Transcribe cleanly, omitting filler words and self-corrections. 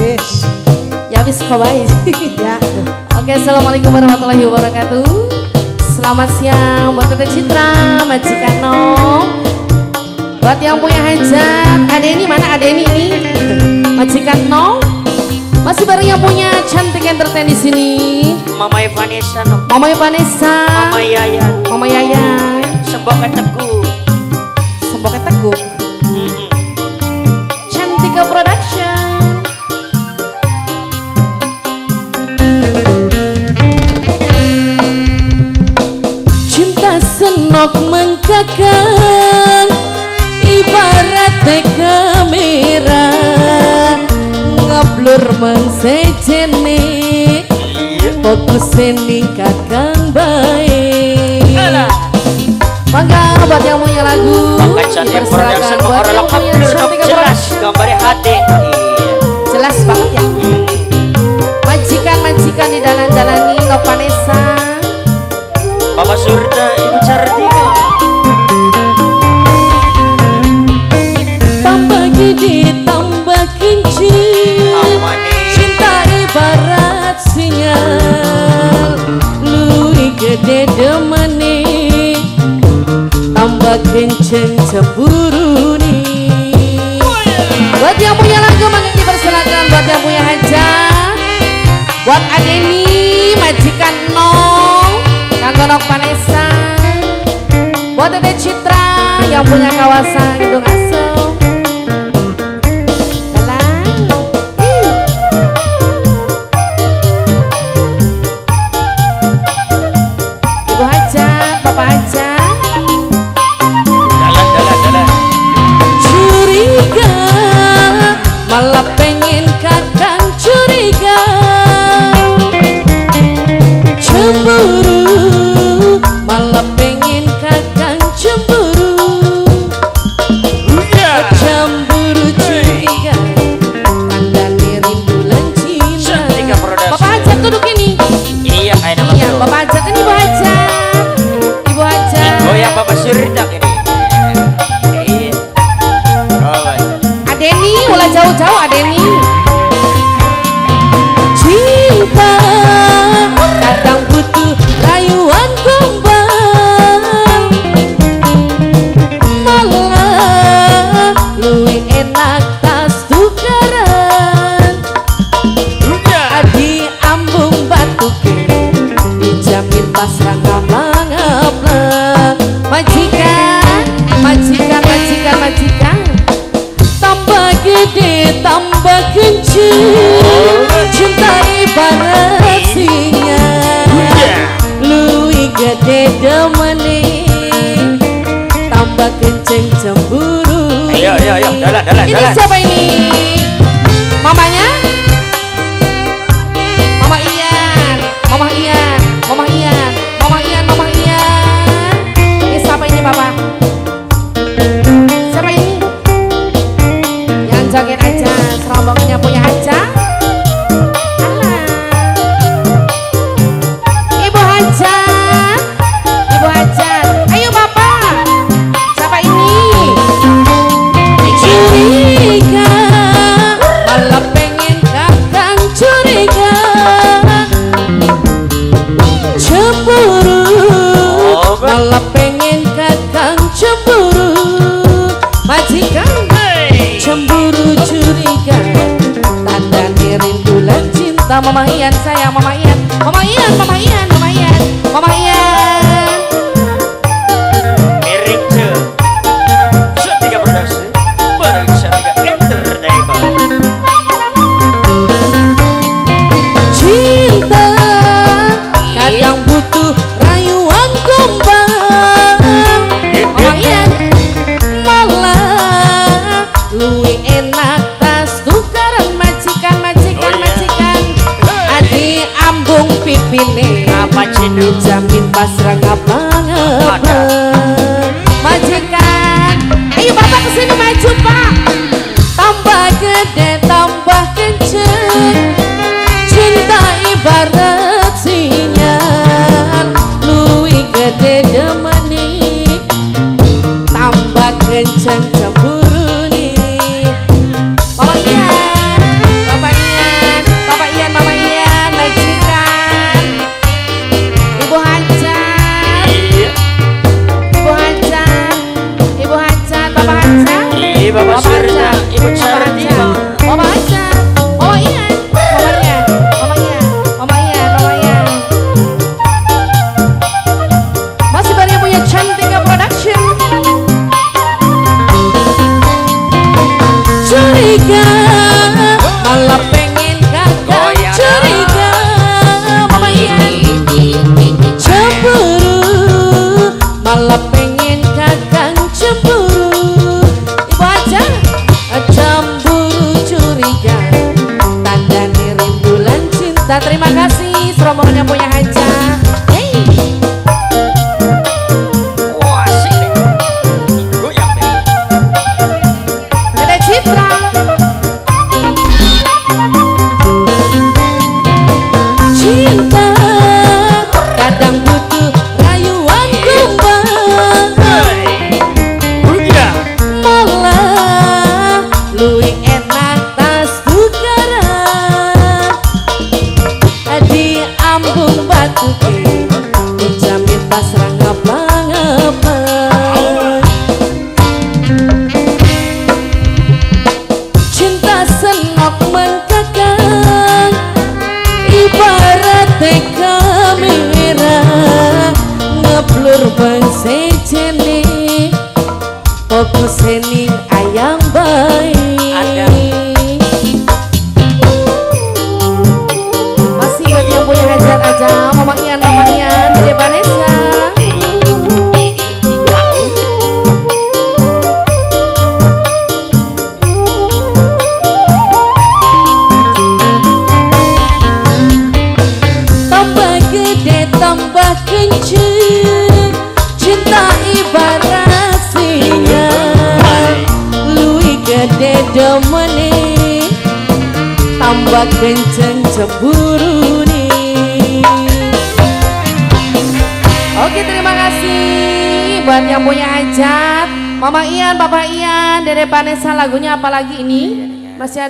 Ya wis kok bae. Ya. Oke, assalamualaikum warahmatullahi wabarakatuh. Selamat siang buat Tete Citra, majikan Nong. Buat yang punya hajat, Adeni mana Adeni ini? Majikan Nong. Masih bareng yang punya Cantik Entertain di sini. Mama Vanessa no. Mama Vanessa, Mama Yayan. Mama Yayan, Semboke Teguh. Semboke Teguh. Cantika Production. Cinta senok mengkakang ibarat kamera ngeblur mengsejene fokus ning kakang bae. Mangga buat yang punya lagu dipersilakan, buat yang punya Cantika jelas gambarnya hati. Jelas banget ya. Majikan-majikan di dalan-dalani Nok Vanessa, Bapak Surta, Ibu Cartika. Tambah gede tambah kincir, cinta ibarat sinyal, lui gede demene tambah kenceng cemburu nih. Buat yang punya lagu mangga dipersilakan, buat yang punya hajat, buat Adeni majikan Nong, Kanggo Nok Vanessa, buat Tete Citra yang punya kawasan Gedung Asem. Ibu Hajat, Bapak Hajat. Jalan, jalan, jalan. Curiga, malah pengen kakang curiga. Cemburu, malah pengen kakang cemburu. Cemburu curiga, tandane rindu lan cinta. Bapak Hajat duduk ini. Iya, kayak nama. Iya, Bapak Hajat ini Ibu Hajat. Ibu Hajat. Oh ya, Bapak Surta ini. Adeni, ulah jauh-jauh Adeni. Cinta kadang butuh rayuan gombal, malah luwih enak tas tukaran. Adi ambung batuke dijamin pasrah ngaplang-ngaplang. Majikan, majikan, majikan, majikan. Tambah gede tambah kenceng, cinta ibarat sinyal, luwih gede demene tambah kenceng cemburu. Ayo, ayo, ayo, jalan, jalan, ini jalan. Siapa ini? Mamanya? Mama Ian, Mama Ian, Mama Ian, Mama Ian, Mama Ian. Ini siapa ini Bapak? Siapa ini? Yang joget aja, serombongnya punya aja. Alah. Ibu Hajat, Ibu Hajat. Ayo Bapak. Siapa ini? Curiga, malah pengen kakang curiga. Cemburu, malah pengen kakang cemburu. Majikan cemburu curiga, tandane rindu lan cinta. Mama Ian sayang, Mama Ian, Mama Ian, Mama Ian, Mama Ian, Mama Ian. Miring ce. Cantika Production, bareng Cantika Entertainment. Cinta kadang butuh rayuan gombal, Mama Ian, malah luwih enak tas tukaran. Majikan, majikan, majikan. Adi ambung pipine apa cindu jamin pasrah ngaplang-ngaplang. Majikan, ayo Bapak kesini maju Pak. Tambah gede tambah kenceng, cinta ibarat sinyal, luwih gede demene tambah kenceng cemburu nih. Mama Ian, Bapak Ian. biasa. Terima kasih rombongan yang punya hajat. Hey. Wah, asik nih. Goyang nih. Dede Citra. Cinta kadang butuh rayuan kumbang. Hey. Iya. Malah luwih enak tas tukaran. Di ambung batu dijamin tas ra ngapa-ngapa. Cinta senok mengkakang ibarat kamera ngeblur bang sejene fokus ning ayang bae. Ada. Masih buat yang punya hajat aja, Mama Ian, Mama Ian, Dede Vanessa. Tambah gede tambah kenceng, cinta ibarat sinyal. Luwih gede demene tambah kenceng cemburune. Oke, terima kasih buat yang punya hajat, Mama Ian, Papa Ian, Dede Vanessa. Lagunya apa lagi ini? Masih ada.